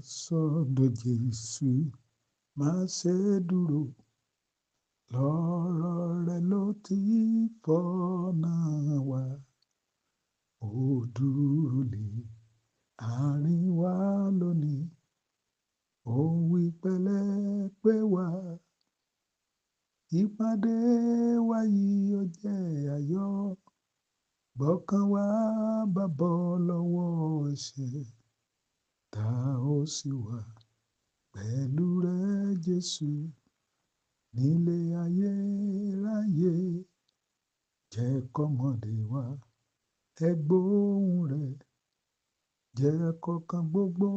Sọ́dọ̀ Jésù, má ṣe dúró. Lọ́rọ̀ rẹ̀ ló ti fọ́nà wa. Ó dúró lé àárín wa lónìí. Ó wí pẹ̀lẹ́ pé wá. Ìpàdé wa yìí ó jẹ́ ayọ̀. Bọ́kàn wa bá bọ́ lọ́wọ́ ẹ̀ṣẹ̀, tá ó sì wà pẹ̀lú rẹ̀ Jésù nílé ayérayé. Jẹ́ kọ́mọdé wa ẹ gbóhùn rẹ̀. Jẹ́ kọ́kàn gbogbo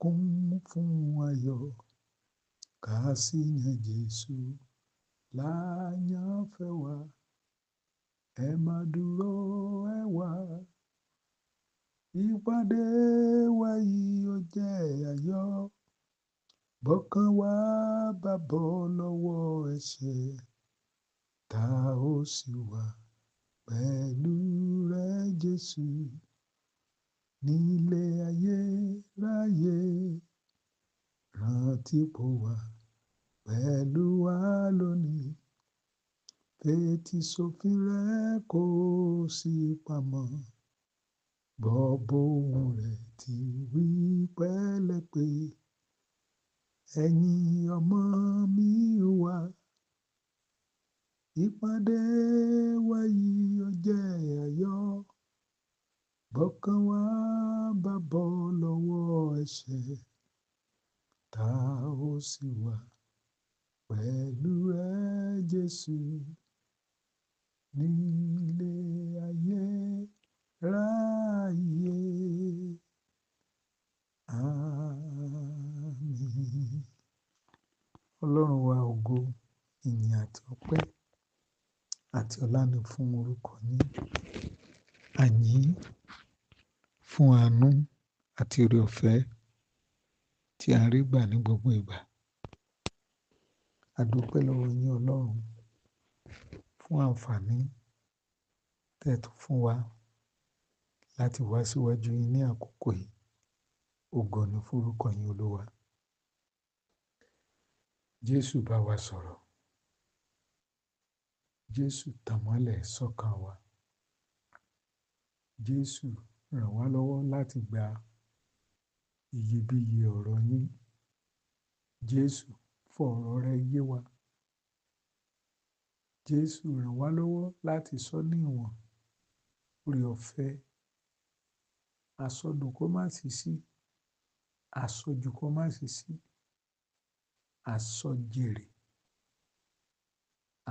kún fún ayọ̀. Ká sì yan Jésù láyànfẹ́ wa. Ẹ má dúró ẹ wá. Ìpàdé wa yìí ó jẹ́ ayọ̀. Bọ́kàn wa bá bọ́ lọ́wọ́ ẹ̀ṣẹ̀, tá ó sì wà pẹ̀lú rẹ̀ Jésù nílé ayérayé. Rántí pó wà pẹ̀lú wa lónìí. Fetí sófin rẹ̀ kó sì pamọ́. Gbọ́ bóhùn rẹ̀ ti wí pẹ̀lẹ́ pé, ẹ̀yin ọmọ mi wá. Ìpàdé wa yìí ó jẹ́ ayọ̀. Bọ́kàn wa bá bọ́ lọ́wọ́ ẹ̀ṣẹ̀, tá ó sì wà pẹ̀lú rẹ̀ Jésù nílé ayérayé. Àmín. Ọlọ́run wa, ògo, ìyìn àti ọpẹ́ àti ọlá ni fún orúkọ yín. A yìn fún àánú àti oore ọ̀fẹ́ tí a rí gbà ní gbogbo ìgbà. A dúpẹ́ lọ́wọ́ yín Ọlọ́run fún àǹfààní tẹ́ ẹ tún fún wa láti wá síwájú yín ní àkókò yìí. Ògo ni fún orúkọ yín Olúwa. Jésù bá wa sọ̀rọ̀. Jésù tàn mọ́lẹ̀ sọ́kàn wa. Jésù ràn wá lọ́wọ́ láti gba iyebíye ọ̀rọ̀ yín. Jésù fọ ọ̀rọ̀ rẹ̀ yé wa. Jésù ràn wá lọ́wọ́ láti sọ ní ìwọ̀n oore ọ̀fẹ́. Àsọdùn kó má sì sí, àsọjù kó má sì sí, àsọjèrè,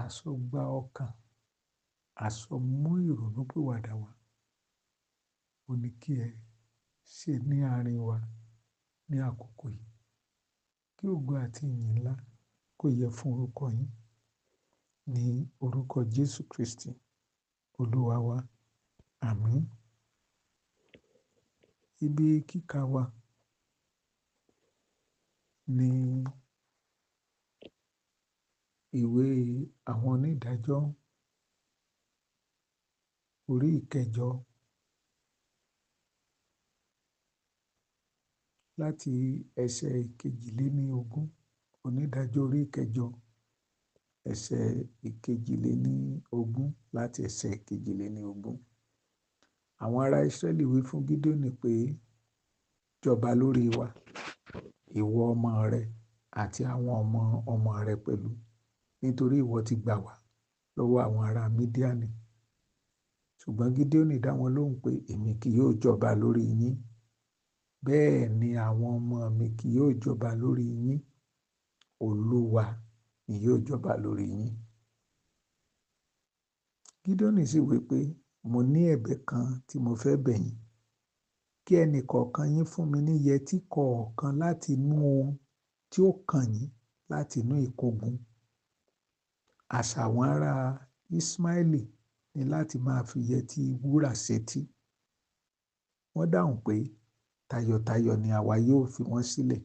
àsọgbà ọkàn, àsọmú ìrònú pìwàdà wá. Ó ní kí ẹ ṣe ní àárín wa ní àkókò yìí. Kí ògo àti ìyìn ńlá kó yẹ fún orúkọ yín ní orúkọ Jésù Kristi Olúwa wa. Àmín. Ibi kíkà wa ní ìwé àwọn onídàájọ́ orí ìkẹjọ láti ẹsẹ̀ ìkejìléníogún. Onídàájọ́ orí ìkẹjọ ẹsẹ̀ ìkejìléníogún láti ẹsẹ̀ ìkejìléníogún. Àwọn ará Ísírẹ́lì wí fún Gídíónì pé, jọba lórí wa, ìwọ ọmọ rẹ àti àwọn ọmọ ọmọ rẹ pẹ̀lú, nítorí ìwọ ti gbà wá lọ́wọ́ àwọn ará Mídíánì. Ṣùgbọ́n Gídíónì dá wọn lóhùn pé, èmi kì yóò jọba lórí yín, bẹ́ẹ̀ ni àwọn ọmọ mi kì yóò jọba lórí yín. Olúwa ni yóò jọba lórí yín. Gídíónì sì wí pé, mo ní ẹ̀bẹ̀ kan tí mo fẹ́ bẹ̀ yín. Kí ẹnì kọ̀ọ̀kan yín fún mi ní yẹtí kọ̀ọ̀kan láti inú ohun tí ó kàn yín láti inú ìkógun. Àṣà àwọn ará Ismaili ni láti máa fi yẹtí wúrà sétí. Wọ́n dáhùn pé, tayọ̀tayọ̀ ni àwa yóò fi wọ́n sílẹ̀.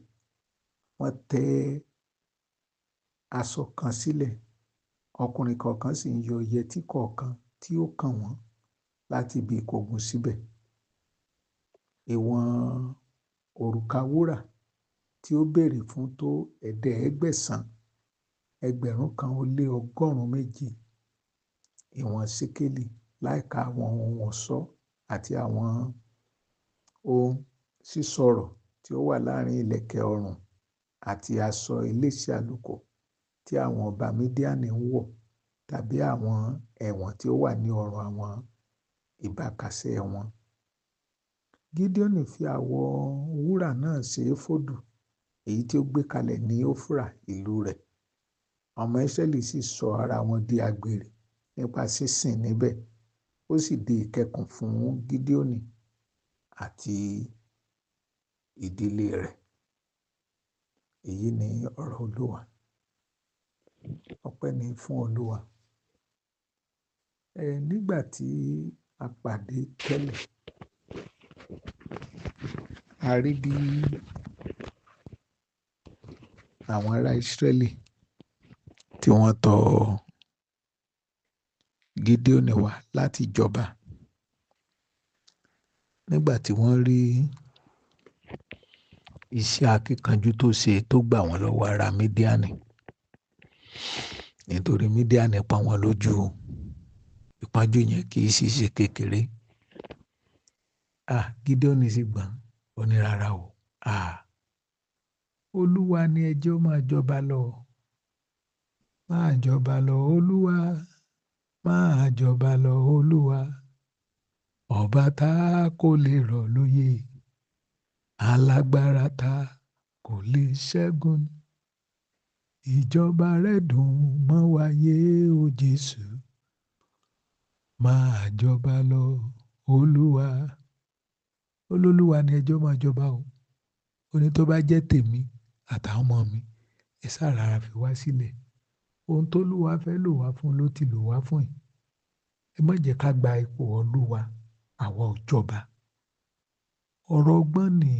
Wọ́n tẹ́ aṣọ kan sílẹ̀. Ọkùnrin kọ̀ọ̀kan sì ń yọ yẹtí kọ̀ọ̀kan tí ó kàn wọ́n láti ibi ìkógun síbẹ̀. Ìwọ̀n òrùka wúrà tí ó béèrè fún tó 700, 1,180 ìwọ̀n ṣékélì, láìka àwọn ohun ọ̀ṣọ́ àti àwọn ohun sísọ̀rọ̀ tí ó wà láàrin ìlẹ̀kẹ̀ ọrùn àti aṣọ elése àlùkò tí àwọn ọba Mídíánì ń wọ̀, tàbí àwọn ẹ̀wọ̀n tí ó wà ní ọrùn àwọn ìbákasẹ wọn. Gídíónì fi àwọ̀ wúrà náà ṣe éfódù, èyí tí ó gbé kalẹ̀ ní Ófúrà ìlú rẹ̀. Ọmọ Ísírẹ́lì sì sọ ara wọn di àgbèrè nípa sísìn níbẹ̀. Ó sì di ìkẹkùn fún Gídíónì àti ìdílé rẹ̀. Èyí ni ọ̀rọ̀ Olúwa. Ọpẹ́ ni fún Olúwa. Nígbà tí a pàdé tẹ́lẹ̀, a rí bí àwọn ará Ísírẹ́lì tí wọ́n tọ̀ Gídíónì wá láti jọba. Nígbà tí wọ́n rí iṣẹ́ akíkanjú tó ṣe tó gbà wọ́n lọ́wọ́ ará Mídíánì, nítorí Mídíánì pa wọ́n lójú, ìpọ́njú yẹn kì í sì ṣe kékeré. Gídíónì sì gbọ́n, ó ní rárá o. Olúwa ni ẹjọ́ máa jọba lọ. Máa jọba lọ, Olúwa. Máa jọba lọ, Olúwa. Ọba tá kò lè rọ̀ lóyè, alágbára tá kò lè ṣẹ́gun. Ìjọba rẹ̀ dùn mọ́ wa yé o Jésù. Máa jọba lọ, Olúwa. Olúwa ni ẹjọ́ máa jọba o. Ó ní tó bá jẹ́ tèmi àtàwọn ọmọ mi, ẹ sá rárá fi wá sílẹ̀. Ohun tó Olúwa fẹ́ lò wá fún ló ti lò wá fún yìí. Ẹ má jẹ́ ká gba ipò Olúwa, àwa ò jọba. Ọ̀rọ̀ ọgbọ́n ni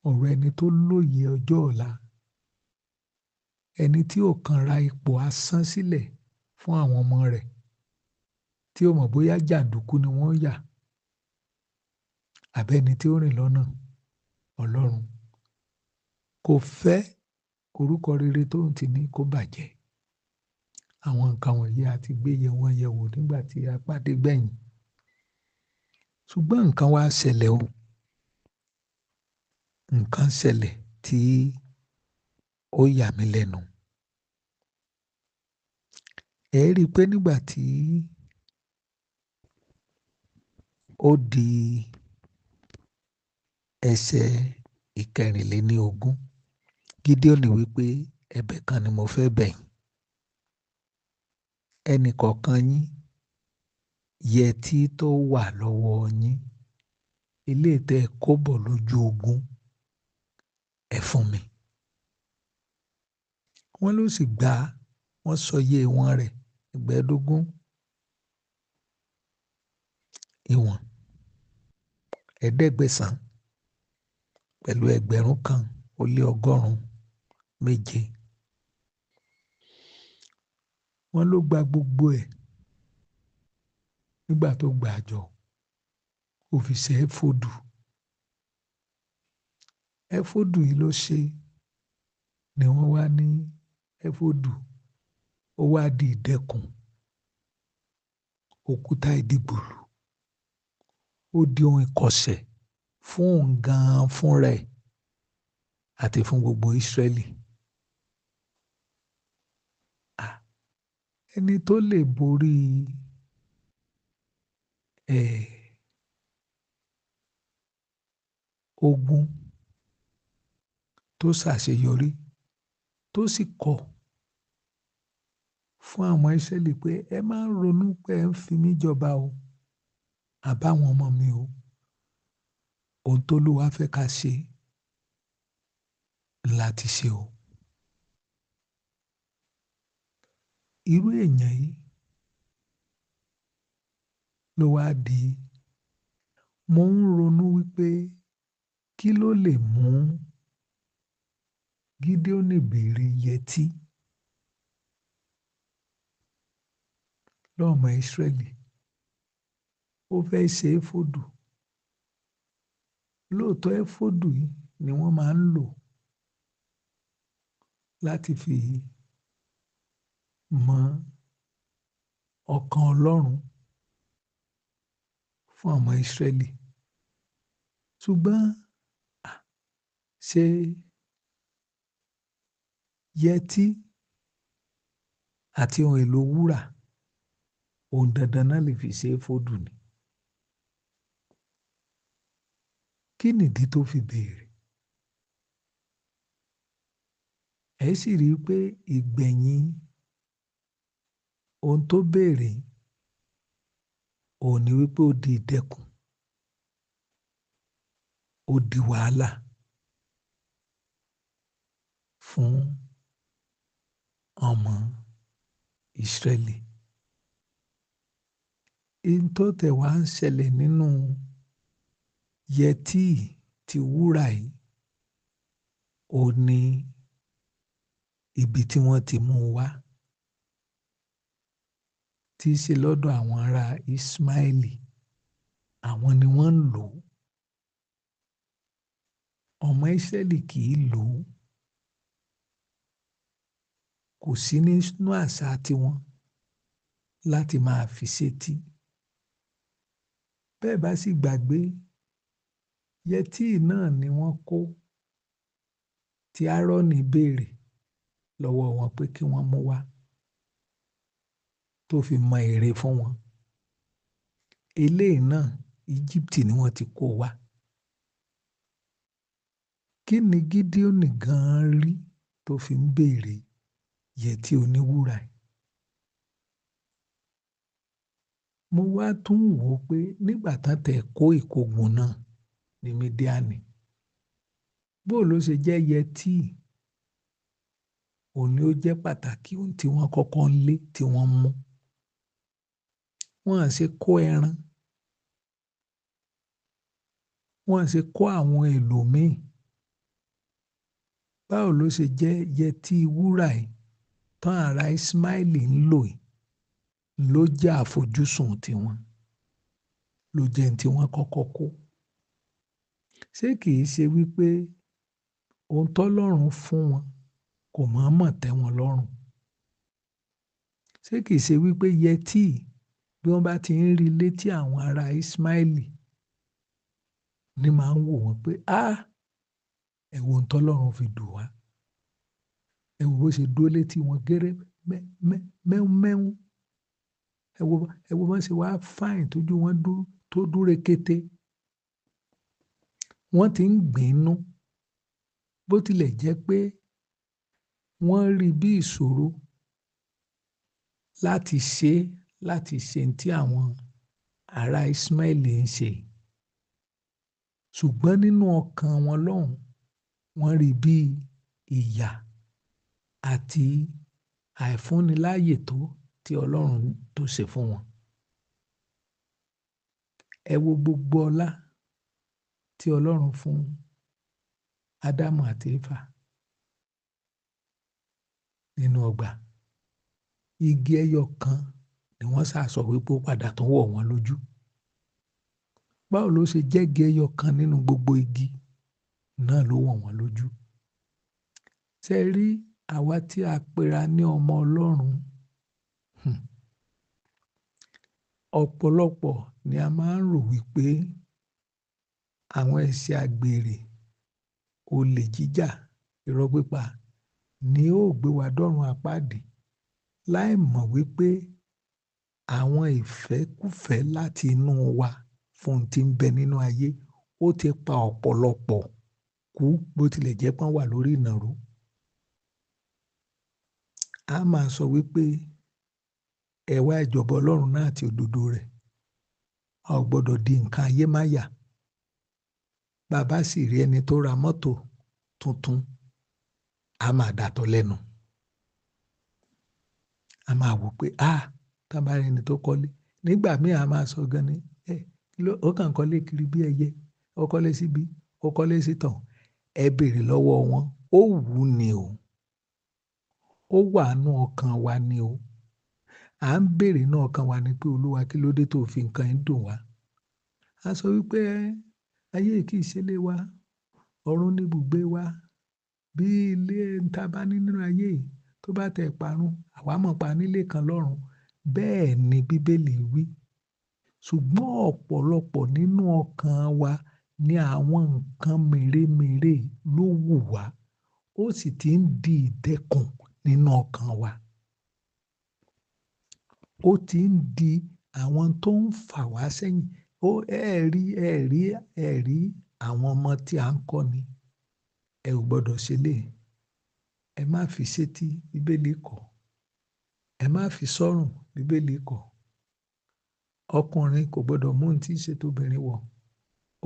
ọ̀rọ̀ ẹni tó lóye ọjọ́ ọ̀la. Ẹni tí ò kan ra ipò asán sílẹ̀ fún àwọn ọmọ rẹ̀, tí ó mọ̀ bóyá jàǹdùkú ni wọ́n yà, àbí ẹni tí ó rìn lọ́nà Ọlọ́run. Kò fẹ́ orúkọ rere tó ń tì ní kó bàjẹ́. Àwọn nǹkan wọ̀nyí a ti gbé yẹ wọ́n yẹ̀ wò nígbà tí a pàdé gbẹ̀yìn. Ṣùgbọ́n nǹkan wá ṣẹlẹ̀ o. Nǹkan ṣẹlẹ̀ tí ó yà mí lẹ́nu. Ẹ rí i pé nígbà tí ó di ẹsẹ̀ 24, Gídíónì wípé ẹ̀bẹ̀ kan ni mo fẹ́ bẹ̀ yín. Ẹnì kọ̀ọ̀kan yín yẹtí tó wà lọ́wọ́ yín, ilé tẹ́ kó bọ̀ lójú ogun, ẹ fún mi. Wọ́n ló sì gbà, wọ́n sọ iye ìwọ̀n rẹ̀ 25 ìwọ̀n 700 pẹ̀lú 1,187. Wọ́n ló gba gbogbo ẹ̀. Nígbà tó gbà jọ, ó fi ṣe éfódù. Éfódù yìí ló ṣe ni wọ́n wá ní éfódù. Ó wá di ìdẹkùn, òkúta ìdìgbòlù. Ó di ohun ìkọ̀sẹ̀ fún òun gan-an fún rẹ̀ àti fún gbogbo Ísírẹ́lì. Ẹni tó lè borí ogun tó ṣàṣeyọrí tó sì kọ̀ fún àwọn Ísírẹ́lì pé ẹ máa ń ronú pé ẹ ń fi mí jọba o, àbáwọn ọmọ mi o. Ohun tó Olúwa fẹ́ ká ṣe láti ṣe o. Irú èèyàn yìí ló wá di. Mo ń ronú wípé kí ló lè mú Gídíónì béèrè yẹtí lọ́mọ Ísírẹ́lì. Ó fẹ́ ṣe éfódù. Lóòótọ́ éfódù yìí ni wọ́n máa ń lò láti fi mọ ọkàn Ọlọ́run fún ọmọ Ísírẹ́lì. Ṣùgbọ́n ṣé yẹtí àti ohun èlò wúrà ohun dandan náà lè fi ṣe éfódù ni? Kí nìdí tó fi béèrè? Ẹ sì rí i pé ìgbẹ̀yìn ohun tó béèrè òun ni wípé ó di ìdẹkùn, ó di wàhálà fún ọmọ Ísírẹ́lì. Ihun tó tẹ̀ wá ń ṣẹlẹ̀ nínú yẹtí ti wúrà yìí, ó ní ibi tí wọ́n ti mú un wá, tí í ṣe lọ́dọ̀ àwọn ará Íṣímáélì. Àwọn ni wọ́n ń lò ó. Ọmọ Ísírẹ́lì kì í lò ó. Kò sí nínú àṣà tiwọn láti máa fi sétí. Bẹ́ẹ̀ bá sì gbàgbé, yẹtí náà ni wọ́n kó tí Áárónì béèrè lọ́wọ́ wọn pé kí wọ́n mú wá tó fi mọ ère fún wọn. Eléyìí náà Íjíbítì ni wọ́n ti kó wá. Kí ni Gídíónì gan-an rí tó fi ń béèrè yẹtí oníwúrà yìí? Mo wá tún wò ó pé nígbà tán tẹ̀ kó ìkógun náà ní Mídíánì, bó ló ṣe jẹ́ yẹtí òun ni ó jẹ́ pàtàkì ohun tí wọ́n kọ́kọ́ ń lé tí wọ́n mú. Wọ́n à ṣe kó ẹran, wọ́n à ṣe kó àwọn èlò míì. Báwo ló ṣe jẹ́ yẹtí wúrà yìí tán ará Íṣímáélì ń lò yìí ló jẹ́ àfojúsùn tiwọn, ló jẹ́ ohun tí wọ́n kọ́kọ́ kó? Ṣé kìí ṣe wípé ohun tọ́lọ́run fún wọn kò mọ̀ọ́mọ̀ tẹ́ wọn lọ́rùn? Ṣé kìí ṣe wípé yẹtí bí wọ́n bá ti ń rí létí àwọn ará Íṣímáélì ní máa ń wò wọ́n pé ẹ wo ohun tọ́lọ́run fi dùn wá, ẹ wo bó ṣe dúró létí wọn gẹ́rẹ́ mẹ́wọ́n, ẹ wo bó ṣe wá fáìn tójú wọn tó dúró kété. Wọ́n ti ń gbìn nú, bó tilẹ̀ jẹ́ pé wọ́n rí bí ìṣòro láti ṣe tí àwọn ará Íṣímáélì ń ṣe. Ṣùgbọ́n nínú ọkàn wọn lọ́hùn, wọ́n rí bí ìyà àti àìfúnniláyè tó tí Ọlọ́run tó ṣe fún wọn. Ẹ wo gbogbo ọlá tí Ọlọ́run fún Ádámù àti Éfà nínú ọgbà. Igi ẹyọ kan ni wọ́n ṣàsọ wípé ó padà tún wọ̀ wọ́n lójú. Báwo ló ṣe jẹ́ igi ẹyọ kan nínú gbogbo igi náà ló wọ̀ wọ́n lójú? Ṣé rí àwa tí a pera ní ọmọ Ọlọ́run? Ọ̀pọ̀lọpọ̀ ni a máa ń rò wípé àwọn ẹ̀ṣẹ̀ àgbèrè, olè jíjà, irọ́ pípa ni ó gbé wa dọ́run àpáàdì, láì mọ̀ wípé àwọn ìfẹ́kúfẹ̀ẹ́ láti inú wa fún tí ń bẹ nínú ayé ó ti pa ọ̀pọ̀lọpọ̀ kú bó tilẹ̀ jẹ́ pọ́n wà lórí ìnàró. A máa sọ wípé ẹ wá ìjọba Ọlọ́run náà àti òdodo rẹ̀, a ò gbọdọ̀ di nǹkan ayé máyà. Bàbá sì rí ẹni tó ra mọ́tò tuntun, a máa dàtọ̀ lẹ́nu. A máa wò pé tá bá rí ẹni tó kọ́lé. Nígbà míì a máa sọ gan ni, ó kàn kọ́lé kiri bí ẹyẹ, ó kọ́lé síbi, ó kọ́lé sí tọ̀hún. Ẹ béèrè lọ́wọ́ wọn, ó wù ú ni o. Ó wà nínú ọkàn wa ni o. À ń béèrè nínú ọkàn wa ni pé Olúwa kí ló dé tó fi nǹkan yìí dùn wá? A sọ wípé ayé kì í ṣe ilé wa. Ọ̀run ní ibùgbé wa. Bí ilé ta bá ní nínú ayé yìí tó bá tẹ̀ parun, àwa mọ̀ pa nílé kan lọ́run. Bẹ́ẹ̀ ni Bíbélì wí. Ṣùgbọ́n ọ̀pọ̀lọpọ̀ nínú ọkàn wa ní àwọn nǹkan mèremère ló wù wá, ó sì ti ń di ìdẹkùn nínú ọkàn wa. Ó ti ń di àwọn tó ń fà wá sẹ́yìn. Ó ẹ rí àwọn ọmọ tí à ń kọ́ ni. Ẹ ò gbọdọ̀ ṣe lé. Ẹ má fi sétí, Bíbélì kọ̀. Ẹ má fi sọ́rùn, Bíbélì kọ̀. Ọkùnrin kò gbọdọ̀ mú ohun tí í ṣe tóbìnrin wọ̀.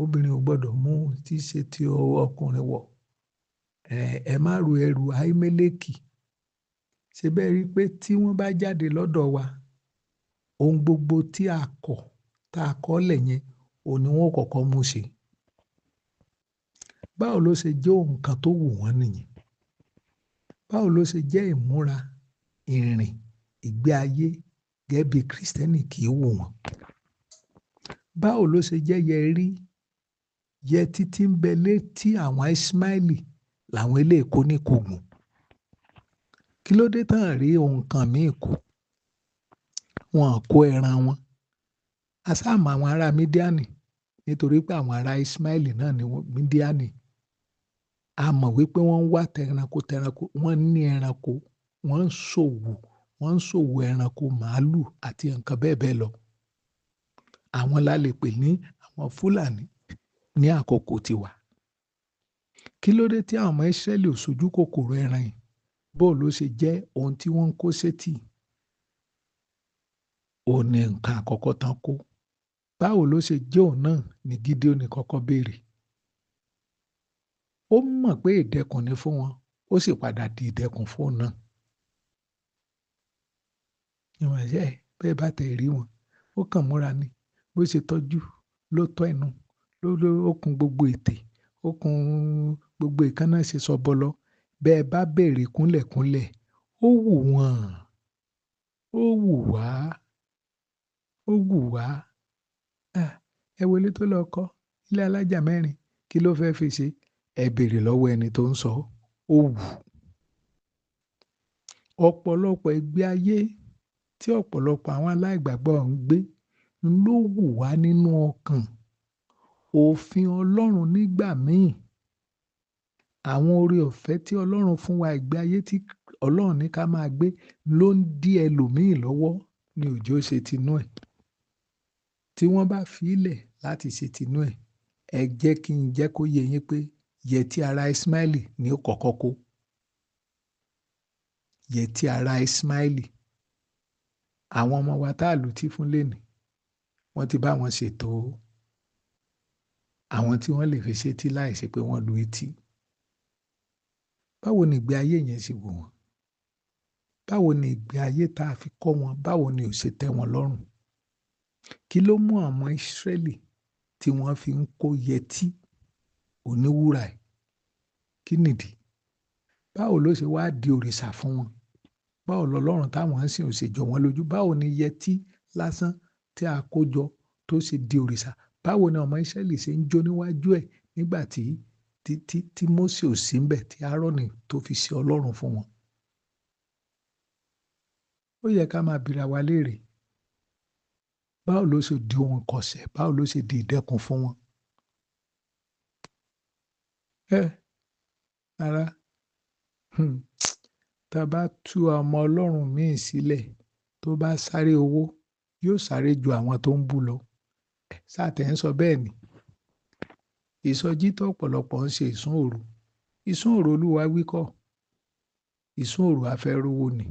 Obìnrin ò gbọdọ̀ mú ohun tí í ṣe ti ọkùnrin wọ̀. Ẹ má ru ẹrù Ahimeleki. Ṣé bẹ́ẹ̀ rí pé tí wọ́n bá jáde lọ́dọ̀ wa, ohun gbogbo tí a kọ̀, tá a kọ́ lẹ̀ yẹn, òun ni wọ́n ó kọ́kọ́ mú ṣe. Báwo ló ṣe jẹ́ ohun kan tó wù wọ́n nìyẹn? Báwo ló ṣe jẹ́ ìmúra, ìrìn, ìgbé ayé gẹ́gẹ́ bí Kristẹni kì í wù wọ́n? Báwo ló ṣe jẹ́ yẹrí, yẹtí tí ń bẹ létí àwọn Ismaili làwọn eléyìí kó ní kògùn? Kí ló dé tán rí ohun kan míì kó? Wọn kó ẹran wọn. A sá mọ àwọn ará Mídíánì nítorí pé àwọn ará Ismaili náà ni Mídíánì. A mọ̀ wípé wọ́n ń wá tẹranko tẹranko, wọ́n ní ẹranko, wọ́n ń ṣòwò, wọ́n ń ṣòwò ẹranko, màálù àti nǹkan bẹ́ẹ̀ bẹ́ẹ̀ lọ. Àwọn la lè pè ní àwọn Fúlàní ní àkókò tiwa. Kí ló dé tí àwọn ọmọ Ísírẹ́lì ò sojú kòkòrò ẹran yìí? Bó ló ṣe jẹ́ ohun tí wọ́n ń kó sétí? Ó ní nǹkan àkọ́kọ́ tán kó. Báwo ló ṣe jẹ́ òun náà ni Gídíónì kọ́kọ́ béèrè? Ó mọ̀ pé ìdẹkùn ni fún wọn, ó sì padà di ìdẹkùn fún òun náà. Ìwọ̀n ẹ̀ bẹ́ẹ̀ bá tẹ̀ rí wọn, ó kàn múra ni. Bó ṣe tọ́jú ló tọ́ ẹnu, ló ó kun gbogbo ètè, ó kun gbogbo èékánná ṣe sọbọlọ. Bẹ́ẹ̀ bá béèrè kúnlẹ̀kúnlẹ̀, ó wù wọ́n, ó wù wá, ó wù wá. Ẹ wo ilé tó lọ kọ́, ilé alájà mẹ́rin, kí ló fẹ́ fi ṣe? Ẹ béèrè lọ́wọ́ ẹni tó ń sọ, ó wù. Ọ̀pọ̀lọpọ̀ ìgbé ayé tí ọ̀pọ̀lọpọ̀ àwọn aláìgbàgbọ́ ń gbé ló wù wá nínú ọkàn. Òfin Ọlọ́run nígbà míì, àwọn oore ọ̀fẹ́ tí Ọlọ́run fún wa, ìgbé ayé tí Ọlọ́run ní ká máa gbé ló ń dí ẹlòmíì lọ́wọ́ ní òjò ṣe tinú ẹ̀. Tí wọ́n bá fi í lẹ̀ láti ṣe tinú ẹ̀, ẹ jẹ́ kí n jẹ́ kó yé yín pé yẹtí ara Ismaili ni ó kọ́kọ́ kó. Yẹtí ara Ismaili. Àwọn ọmọ wa tá lù tí fún lónìí, wọ́n ti bá wọn ṣètò àwọn tí wọ́n lè fi ṣetí láìṣe pé wọ́n lu etí. Báwo ni ìgbé ayé yẹn ṣe wù wọ́n? Báwo ni ìgbé ayé tá a fi kọ́ wọn? Báwo ni ò ṣe tẹ́ wọn lọ́rùn? Kí ló mú àwọn Ísírẹ́lì tí wọ́n fi ń kó yẹtí oníwúrà ẹ̀? Kí nìdí? Báwo ló ṣe wá di òrìṣà fún wọn? Báwo lọlọ́run táwọn ń sìn ò ṣe jọ wọ́n lójú? Báwo ni yẹtí lásán tí a kó jọ tó ṣe di òrìṣà? Báwo ni ọmọ Ísírẹ́lì ṣe ń jó níwájú ẹ̀ nígbà tí tí Mósè ò sí ńbẹ̀, tí Áárónì tó fi ṣe Ọlọ́run fún wọn? Ó yẹ ká máa bira wa léèrè. Báwo ló ṣe di ohun ìkọ̀sẹ̀? Báwo ló ṣe di ìdẹkùn fún wọn? Ará, tá a bá tú ọmọ Ọlọ́run míì sílẹ̀ tó bá sáré owó, yóò sáré ju àwọn tó ń bú lọ. Sáà tẹ̀ ń sọ bẹ́ẹ̀ ni. Ìsọjí tó ọ̀pọ̀lọpọ̀ ń ṣe ìsún òru. Ìsún òru Olúwa wí kọ́. Ìsún òru afẹ́rówó ni.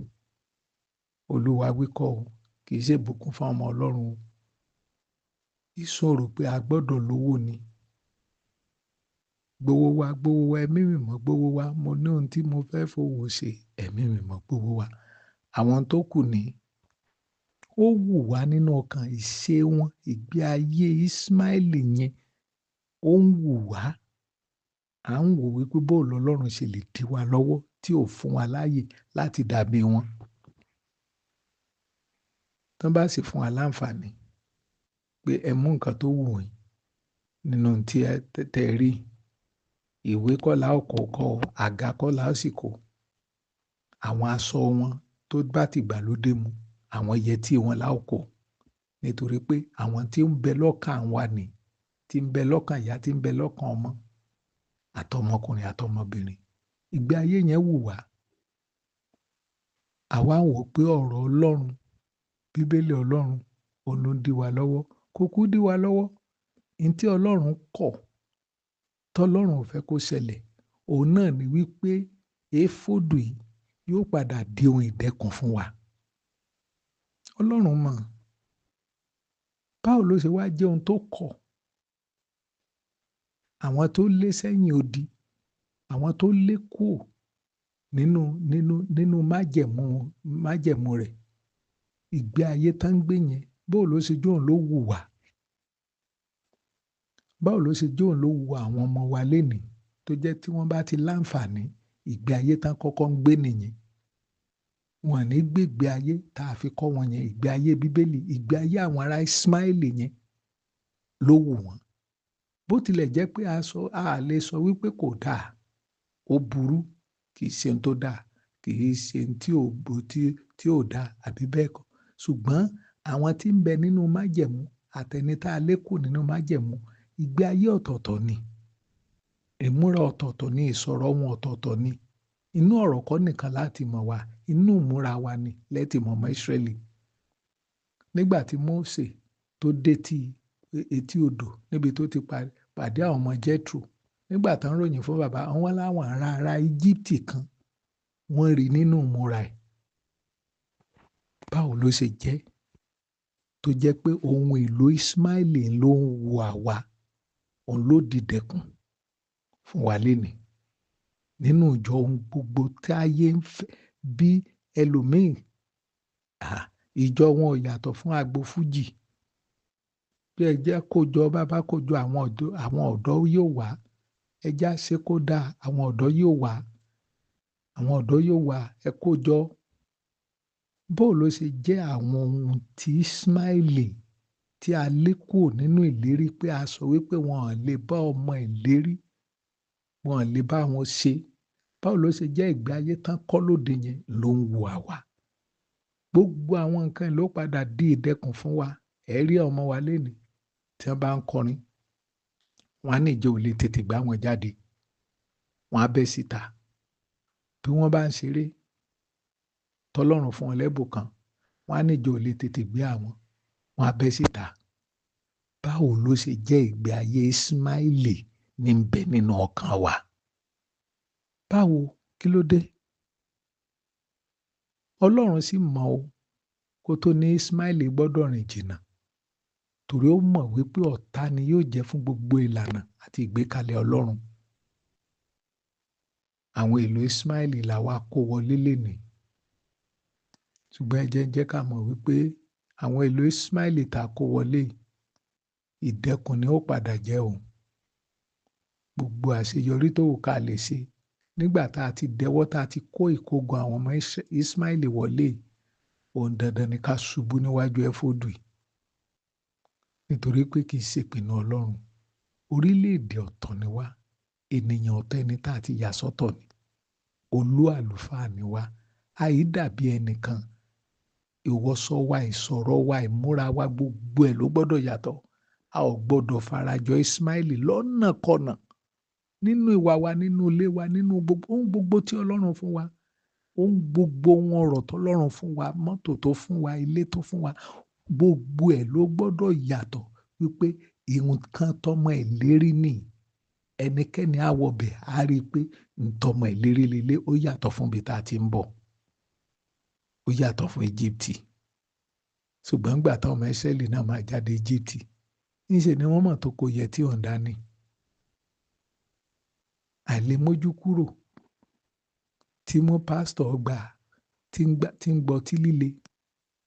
Olúwa wí kọ́ o. Kì í ṣe ìbùkún fún ọmọ Ọlọ́run o. Ìsún òru pé a gbọ́dọ̀ lówó ni. Gbówó wá, gbówó wá, ẹ̀mí mímọ́ gbówó wá. Mo ní ohun tí mo fẹ́ fowó ṣe, ẹ̀mí mímọ́ gbówó wá. Àwọn tó kù ní ó wù wá nínú ọkàn ìṣe wọn, ìgbé ayé Ismaili yẹn ó ń wù wá. À ń wò wípé bó lọ́lọ́run ṣe lè dí wa lọ́wọ́ tí ò fún wa láàyè láti dàbí wọn. Tán bá sì fún wa láǹfààní pé ẹ mú nǹkan tó wù yín nínú tí ẹ tẹ́ rí, Ìwé kọ́ la ó kó kọ́ o, àga kọ́ la ó sì kó. Àwọn aṣọ wọn tó bá ti gbàlódé mu, àwọn yẹtí wọn la ó kó. Nítorí pé àwọn tí ń bẹ lọ́kàn wa ni, tí ń bẹ lọ́kàn ìyá, tí ń bẹ lọ́kàn ọmọ, àtọmọkùnrin àtọmọbìnrin. Ìgbé ayé yẹn wù wá. Àwa ń wò pé ọ̀rọ̀ Ọlọ́run, Bíbélì Ọlọ́run, òun ló ń dí wa lọ́wọ́. Kò kú dí wa lọ́wọ́. Ohun tí Ọlọ́run kọ̀, tọ́lọ́run ò fẹ́ kó ṣẹlẹ̀, òun náà ni wípé éfódù yìí yóò padà di ohun ìdẹ́kun fún wa. Ọlọ́run mọ̀. Báwo ló ṣe wá jẹ́ ohun tó kọ̀? Àwọn tó lé sẹ́yìn odi, àwọn tó lé kúò nínú májẹ̀mú rẹ̀, ìgbé ayé tán ń gbé yẹn, báwo ló ṣe jẹ́ òun ló wù wá? Báwo ló ṣe jẹ́ òun ló wù àwọn ọmọ wa lénìí tó jẹ́ tí wọ́n bá ti láǹfààní ìgbé ayé tán kọ́kọ́ ń gbé nìyẹn? Wọn ní gbégbé ayé tá a fi kọ́ wọn yẹn, ìgbé ayé Bíbélì, ìgbé ayé àwọn ará Ísímáélì yẹn ló wù wọ́n. Bó tilẹ̀ jẹ́ pé a lè sọ wípé kò dáa, ó burú, kì í ṣe ohun tó dáa, kì í ṣe ohun tí ò dáa àbí bẹ́ẹ̀ kọ́. Ṣùgbọ́n àwọn tí ń bẹ nínú májẹ̀mú àtẹni tá a lé kù nínú májẹ̀mú, ìgbé ayé ọ̀tọ̀ọ̀tọ̀ ni, ìmúra ọ̀tọ̀ọ̀tọ̀ ni, ìsọ̀rọ̀ wọn ọ̀tọ̀ọ̀tọ̀ ni. Inú ọ̀rọ̀ kọ́ nìkan láti mọ̀ wá, inú ìmúra wa ni lẹ́tì mọ̀ ọmọ Ísírẹ́lì. Nígbà tí Mósè tó dé tí etí odò níbi tó ti pàdé àwọn ọmọ Jethro, nígbà tó ń ròyìn fún bàbá, àwọn láwọn ará Íjíbítì kan wọ́n rí nínú ìmúra ẹ̀. Báwo ló ṣe jẹ́ tó jẹ́ pé ohun èlò Ísímáélì ló ń wo àwa, òun ló dìdẹ̀kùn fún wa lénìí? Nínú ìjọ ohun gbogbo tí ayé ń fẹ́ bí ẹlòmíì, ìjọ wọn ò yàtọ̀ fún agbo fújì. Bí ẹ jẹ́ kó jọ, bàbá kó jọ, àwọn ọ̀dọ́ yóò wá. Ẹ já ṣe kó dáa, àwọn ọ̀dọ́ yóò wá. Àwọn ọ̀dọ́ yóò wá, ẹ kó jọ. Báwo ló ṣe jẹ́ àwọn ohun tí Ísímáélì tí a lé kúrò nínú ìlérí pé a sọ wípé wọn ò lè bá ọmọ ìlérí, wọn ò lè bá wọn ṣe. Báwo ló ṣe jẹ́ ìgbé ayé tán kọ́ lóde yẹn ló ń wo àwa? Gbogbo àwọn nǹkan ló padà di ìdẹ́kun fún wa. Ẹ rí ọmọ wa lénìí tí wọ́n bá ń kọrin, wọ́n á ní ìjọ ò lè tètè gbá wọn jáde, wọ́n á bẹ́ síta. Bí wọ́n bá ń ṣeré, tọ́lọ́run fún wọn lẹ́bùn kan, wọ́n á ní ìjọ ò lè tètè gbé àwọn, wọ́n á bẹ́ síta. Báwo ló ṣe jẹ́ ìgbé ayé Ísímáélì ní ń bẹ nínú ọkàn wa? Báwo? Kí ló dé? Ọlọ́run sì mọ̀ o, kó tó ní Ísímáélì gbọ́dọ̀ rìn jìnnà, torí ó mọ̀ wípé ọ̀tá ni yóò jẹ́ fún gbogbo ìlànà àti ìgbékalẹ̀ Ọlọ́run. Àwọn èlò Ísímáélì làwa kó wọlé lénìí. Ṣùgbọ́n ẹ jẹ́ ká mọ̀ wípé àwọn èlò Ísímáélì tá a kó wọlé, ìdẹ́kun ni ó padà jẹ́ òun. Gbogbo àṣeyọrí tó wù ká lè ṣe nígbà tá a ti dẹwọ́, tá a ti kó ìkógun àwọn ọmọ Ísímáélì wọlé, ohun dandan ni ká ṣubú níwájú éfódù yìí. Nítorí pé kì í ṣe ìpinnu Ọlọ́run. Orílẹ̀-èdè ọ̀tọ̀ ni wá, ènìyàn ọ̀tọ̀ ẹni tá a ti yà sọ́tọ̀ ni, olú àlùfáà ni wá, àì dàbí ẹnìkan. Ìwọṣọ wa, ìsọ̀rọ̀ wa, ìmúra wa, gbogbo ẹ̀ ló gbọ́dọ̀ yàtọ̀. A ò gbọ́dọ̀ farajọ Ísímáélì lọ́nàkọnà nínú ìwà wa, nínú ilé wa, nínú gbogbo ohun gbogbo tí Ọlọ́run fún wa, ohun gbogbo ohun ọrọ̀ tọ́lọ́run fún wa, mọ́tò tó fún wa, ilé tó fún wa, gbogbo ẹ̀ ló gbọ́dọ̀ yàtọ̀ wípé nǹkan tọmọ ìlérí ni. Ẹnikẹ́ni á wọbẹ̀ á rí i pé ntọmọ ìlérí lélẹ̀, ó yàtọ̀ fún ibi tá a ti ń bọ̀, ó yàtọ̀ fún Íjíbítì. Ṣùgbọ́n nígbà táwọn ọmọ Ísírẹ́lì náà máa jáde Íjíbítì, níṣe ni wọ́n mọ̀ tó kò yẹ tí òun dání. Àìlèmójú kúrò tí mú pásítọ̀ gbà tí ń gbọ́ tí líle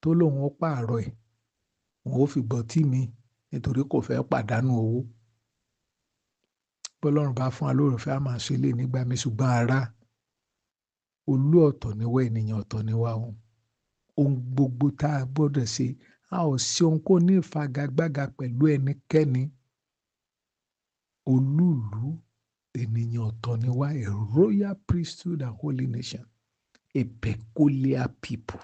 tó lóun ó pààrọ̀ ẹ̀, òun ó fi gbọ́ tí mi nítorí kò fẹ́ pàdánù owó. Bọ́lọ́run bá fún wa lóore ọ̀fẹ́, a máa ṣe lé nígbà mi, ṣùgbọ́n ará, olú ọ̀tọ̀ ni wá, ènìyàn ọ̀tọ̀ ni wá o. Ohun gbogbo tá a gbọ́dọ̀ ṣe, a ò ṣe ohun kó ní ìfagagbága pẹ̀lú ẹnikẹ́ni. Olúùlú Ènìyàn ọ̀tọ̀ ni wá, a royal priesthood and holy nation, a peculiar people.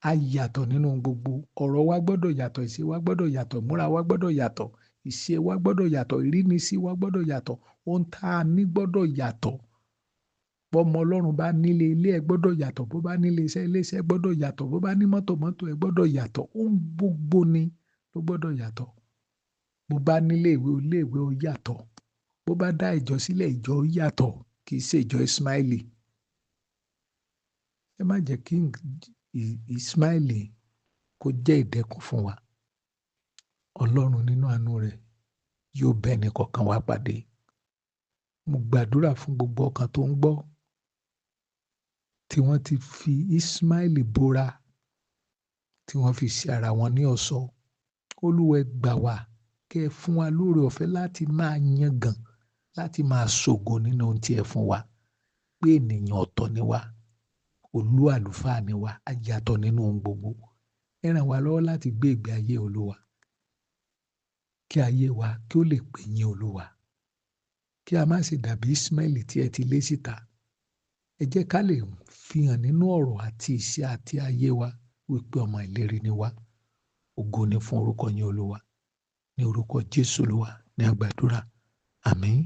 A yàtọ̀ nínú gbogbo. Ọ̀rọ̀ wa gbọ́dọ̀ yàtọ̀, ìṣe wa gbọ́dọ̀ yàtọ̀, ìmúra wa gbọ́dọ̀ yàtọ̀, ìṣe wa gbọ́dọ̀ yàtọ̀, ìrínisí wa gbọ́dọ̀ yàtọ̀, ohun tá a ní gbọ́dọ̀ yàtọ̀. Bọ́mọ Ọlọ́run bá nílé, ilé ẹ gbọ́dọ̀ yàtọ̀, bó bá nílé iṣẹ́, ilé iṣẹ́ gbọ́dọ̀ yàtọ̀, bó bá ní mọ́tò, mọ́tò ẹ gbọ́dọ̀ yàtọ̀. Ohun gbogbo ni ló gbọ́dọ̀ yàtọ̀. Bó bá nílé ìwé, ilé ìwé ó yàtọ̀. Bó bá dá ìjọ sílẹ̀, ìjọ ó yàtọ̀, kì í ṣe ìjọ Ismaili. Ẹ má jẹ́ kí Ismaili kó jẹ́ ìdẹ̀kùn fún wa. Ọlọ́run nínú àánú rẹ̀ yóò bá ẹnì kọ̀ọ̀kan wa pàdé. Mo gbàdúrà fún gbogbo ọkàn tó ń gbọ́ tí wọ́n ti fi Ismaili bóra, tí wọ́n fi ṣe ara wọn ní ọ̀ṣọ́. Olúwa, ẹ gbà wá, kẹ́ ẹ fún wa lóore ọ̀fẹ́ láti máa yangàn, láti máa ṣògo nínú ohun tí ẹ fún wa, pé ènìyàn ọ̀tọ̀ ni wá, olú àlùfáà ni wá, a yàtọ̀ nínú ohun gbogbo. Ẹ ràn wá lọ́wọ́ láti gbé ìgbé ayé Olúwa, kí ayé wa kí ó lè pè yín Olúwa, kí a má ṣe dàbí Ismaili tí ẹ ti lé síta. Ẹ jẹ́ ká lè fi hàn nínú ọ̀rọ̀ àti ìṣe àti ayé wa wípé ọmọ ìlérí ni wá. Ògo ni fún orúkọ yín, Olúwa. Ní orúkọ Jésù Olúwa ní a gbàdúrà. Àmín.